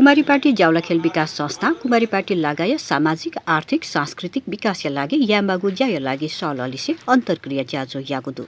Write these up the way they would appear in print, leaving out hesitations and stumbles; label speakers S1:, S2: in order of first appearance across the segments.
S1: कुमारीपाटी जावलाखेल विकास संस्था कुमारीपाटी लगायत सामाजिक आर्थिक सांस्कृतिक विकासका लागि यामागु ज्याय लागि सललिसे अन्तर्क्रिया ज्याजो यागुदु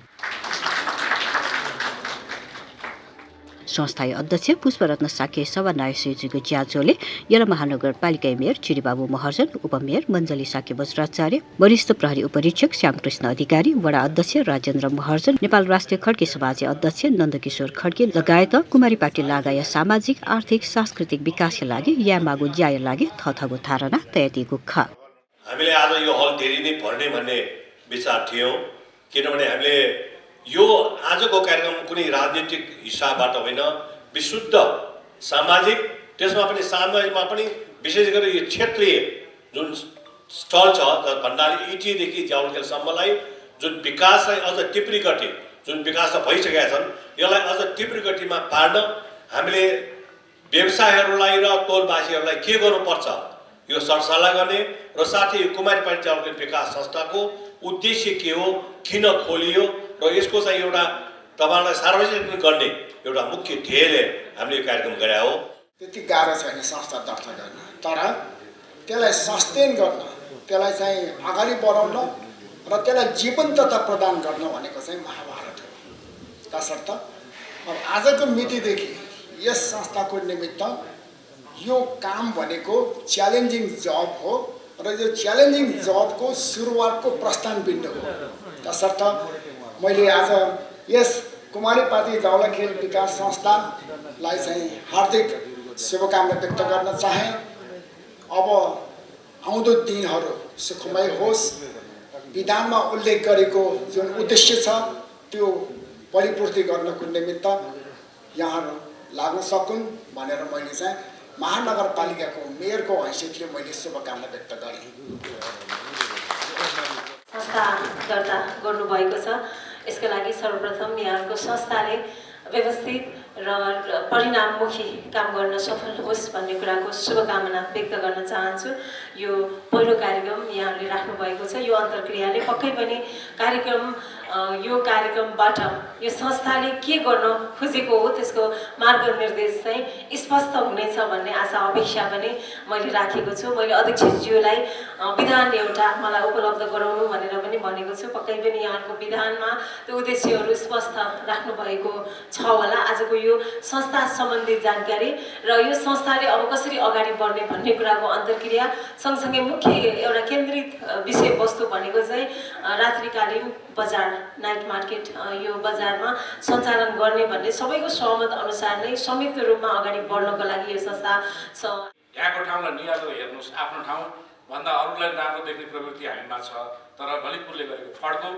S1: संस्थाय अध्यक्ष पुष्परत्न साके सभानायक ज्याजोले यला महानगरपालिका मेयर चिरीबाबु महर्जन, उपमेयर मञ्जली साके वज्राचार्य, वरिष्ठ प्रहरी उपरीक्षक श्यामकृष्ण अधिकारी, वडा अध्यक्ष राजेन्द्र महर्जन, नेपाल राष्ट्रिय खड्के समाज अध्यक्ष नन्दकिशोर खड्के लगायत कुमारीपाटी लगायत सामाजिक आर्थिक सांस्कृतिक विकासका लागि यामागु ज्याय लागि थथगो धारणा तयारीको ख
S2: हामीले आज यो हल धेरै नै भर्ने भन्ने विचार थियो, किनभने हामीले यो आजको कार्यक्रम कुनै राजनीतिक हिसाबबाट होइन, विशुद्ध सामाजिक, त्यसमा पनि सामाजिकमा पनि विशेष गरी यो क्षेत्रीय जुन स्थल छ भन्नाले इटीदेखि जावलखेलसम्मलाई जुन विकासलाई अझ तीव्र गति, जुन विकास त भइसकेका छन् यसलाई अझ तीव्र गतिमा पार्न हामीले व्यवसायहरूलाई र टोलवासीहरूलाई के गर्नुपर्छ यो सरसल्लाह गर्ने र साथै कुमारीपाटी जावलखेल विकास संस्थाको उद्देश्य के हो, किन खोलियो र यसको चाहिँ एउटा तपाईँलाई सार्वजनिक गर्ने एउटा मुख्य ध्येयले हामीले यो कार्यक्रम गरे हो।
S3: त्यति गाह्रो छैन संस्था दर्ता गर्न, तर त्यसलाई सस्टेन गर्न, त्यसलाई चाहिँ अगाडि बढाउन र त्यसलाई जीवन्तता प्रदान गर्न भनेको चाहिँ महाभारत हो। तसर्थ अब आजको मितिदेखि यस संस्थाको निमित्त यो काम भनेको च्यालेन्जिङ जब हो र यो च्यालेन्जिङ जबको सुरुवातको प्रस्थान बिन्दु हो। तसर्थ मैले आज यस कुमारीपाटी जावलाखेल विकास संस्थालाई चाहिँ हार्दिक शुभकामना व्यक्त गर्न चाहे। अब आउँदो दिनहरू सुखमय होस्, विधानमा उल्लेख गरेको जुन उद्देश्य छ त्यो परिपूर्ति गर्नको निमित्त यहाँहरू लाग्न सकुन् भनेर मैले चाहिँ महानगरपालिकाको मेयरको हैसियतले मैले शुभकामना व्यक्त गरेँ।
S4: संस्था दर्ता गर्नुभएको छ, यसका लागि सर्वप्रथम यहाँको संस्थाले व्यवस्थित र परिणाममुखी काम गर्न सफल होस् भन्ने कुराको शुभकामना व्यक्त गर्न चाहन्छु। यो पहिलो कार्यक्रम यहाँले राख्नुभएको छ, यो अन्तर्क्रियाले पक्कै पनि यो कार्यक्रमबाट यो संस्थाले के गर्न खोजेको हो त्यसको मार्गनिर्देश चाहिँ स्पष्ट हुनेछ भन्ने आशा अपेक्षा पनि मैले राखेको छु। मैले अध्यक्षज्यूलाई विधान एउटा मलाई उपलब्ध गराउनु भनेर पनि भनेको छु। पक्कै पनि यहाँको विधानमा त्यो उद्देश्यहरू स्पष्ट राख्नुभएको छ होला। आजको यो संस्था सम्बन्धी जानकारी र यो संस्थाले अब कसरी अगाडि बढ्ने भन्ने कुराको अन्तर्क्रिया सँगसँगै मुख्य एउटा केन्द्रित विषयवस्तु भनेको चाहिँ रात्रिकालीन बजार, नाइट मार्केट, यो बजारमा सञ्चालन गर्ने भन्ने सबैको सहमत अनुसार नै संयुक्त रूपमा अगाडि बढ्नको लागि यो संस्था छ।
S5: यहाँको ठाउँलाई नियालो हेर्नुहोस्, आफ्नो ठाउँ भन्दा अरूलाई राम्रो देख्ने प्रवृत्ति हामीमा छ, तर ललितपुरले गरेको फड्को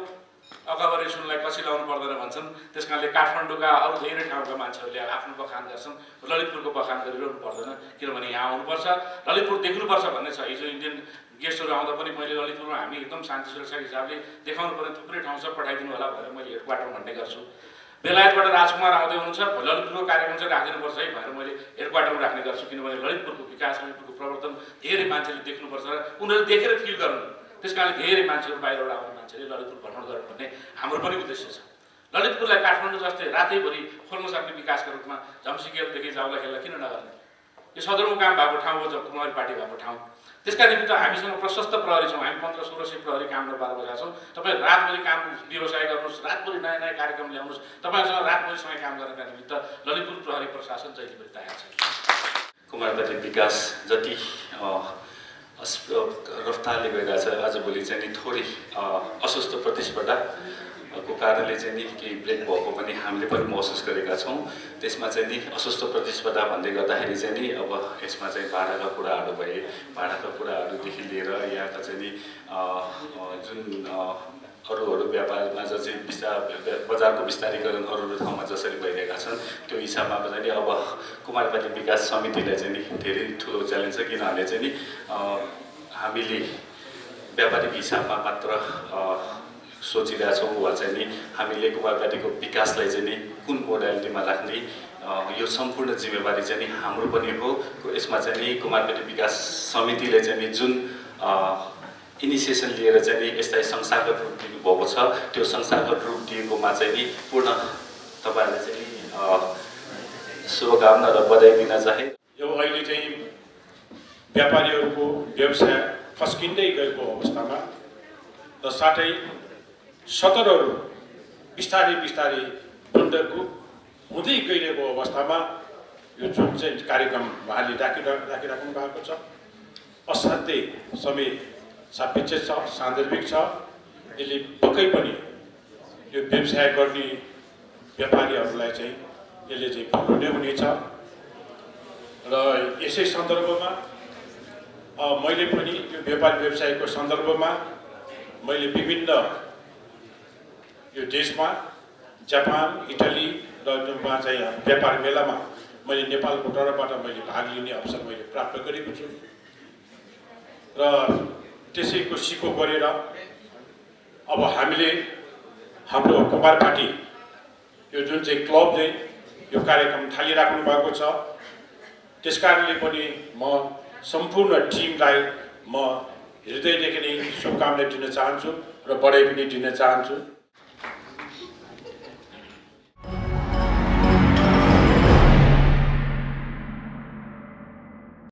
S5: अकबरे सुनलाई कसी लाउनु पर्दैन भन्छन्। त्यस कारणले काठमाडौँका अरू धेरै ठाउँका मान्छेहरूले आफ्नो बखान गर्छन्, ललितपुरको बखान गरिरहनु पर्दैन, किनभने यहाँ आउनुपर्छ, ललितपुर देख्नुपर्छ भन्ने छ। हिजो इन्डियन गेस्टहरू आउँदा पनि मैले ललितपुरमा हामी एकदम शान्ति सुरक्षाको हिसाबले देखाउनु पर्ने थुप्रै ठाउँ सब पठाइदिनु होला भनेर मैले हेडक्वार्टर भन्ने गर्छु। बेलायतबाट राजकुमार आउँदै हुनुहुन्छ, ललितपुरको कार्यक्रम चाहिँ राखिदिनुपर्छ है भनेर मैले हेडक्वार्टरमा राख्ने गर्छु, किनभने ललितपुरको विकास, ललितपुरको प्रवर्तन धेरै मान्छेले देख्नुपर्छ र उनीहरूले देखेर फिल गर्नु। त्यस कारणले धेरै मान्छेहरू बाहिरबाट आउने मान्छेले ललितपुर भ्रमण गर्नु भन्ने हाम्रो पनि उद्देश्य छ। ललितपुरलाई काठमाडौँ जस्तै रातैभरि खोल्न सक्ने विकासका रूपमा झम्सिकेलदेखि जावलाखेललाई किन नगर्ने? यो सदरमुकाम भएको ठाउँ हो, कुमारीपाटी भएको ठाउँ। त्यसका निमित्त हामीसँग प्रशस्त प्रहरी छौँ, हामी 1500-1600 प्रहरी काम गरेर बसेका छौँ। तपाईँ रातभरि काम व्यवसाय गर्नुहोस्, रातभरि नयाँ नयाँ कार्यक्रम ल्याउनुहोस्, तपाईँहरूसँग रातभरि समय काम गर्नका निमित्त ललितपुर प्रहरी प्रशासन जहिले पनि तयार छ।
S6: कुमारीपाटी विकास जति रफ्तारले गइरहेछ, आजभोलि चाहिँ नि थोरै अस्वस्थ प्रतिस्पर्धाको कारणले चाहिँ नि केही ब्रेक भएको पनि हामीले पनि महसुस गरेका छौँ। त्यसमा चाहिँ नि अस्वस्थ प्रतिस्पर्धा भन्दै गर्दाखेरि चाहिँ नि अब यसमा चाहिँ भाडाका कुराहरू भए, भाडाका कुराहरूदेखि लिएर यहाँका चाहिँ नि जुन अरू व्यापारमा चाहिँ बजारको विस्तारीकरण अरू ठाउँमा जसरी भइरहेका छन् त्यो हिसाबमा चाहिँ नि अब कुमारीपाटी विकास समितिलाई चाहिँ नि धेरै ठुलो च्यालेन्ज छ, किनभने चाहिँ नि हामीले व्यापारिक हिसाबमा मात्र सोचिरहेछौँ वा चाहिँ नि हामीले कुमारीपाटीको विकासलाई चाहिँ नि कुन मोडालिटीमा राख्ने यो सम्पूर्ण जिम्मेवारी चाहिँ नि हाम्रो पनि हो। यसमा चाहिँ नि कुमारीपाटी विकास समितिले चाहिँ नि जुन इनिसिएसन लिएर चाहिँ नि यसलाई संस्थागत रूप दिनुभएको छ, त्यो संस्थागत रूप दिएकोमा चाहिँ नि पूर्ण तपाईँहरूले चाहिँ नि शुभकामना र बधाई दिन चाहे।
S7: यो अहिले चाहिँ व्यापारीहरूको व्यवसाय फस्किँदै गएको अवस्थामा र साथै सतरहरू बिस्तारै बिस्तारै बन्दको हुँदै गइरहेको अवस्थामा यो जुन चाहिँ कार्यक्रम उहाँले राखिराख्नु भएको छ असाध्यै समय सापेक्ष छ, सान्दर्भिक छ। यसले पक्कै पनि यो व्यवसाय गर्ने व्यापारीहरूलाई चाहिँ यसले चाहिँ फलो नै हुनेछ। र यसै सन्दर्भमा मैले पनि यो व्यापार व्यवसायको सन्दर्भमा मैले विभिन्न यो देशमा जापान, इटाली र जुनमा चाहिँ व्यापार मेलामा मैले नेपालको तर्फबाट मैले भाग लिने अवसर मैले प्राप्त गरेको छु र त्यसैको सिको गरेर अब हामीले हाम्रो कुमार पार्टी यो जुन चाहिँ क्लबले यो कार्यक्रम थालिराख्नु भएको छ त्यसकारणले पनि म सम्पूर्ण टिमलाई म हृदयदेखि नै शुभकामना दिन चाहन्छु र बधाई पनि दिन चाहन्छु।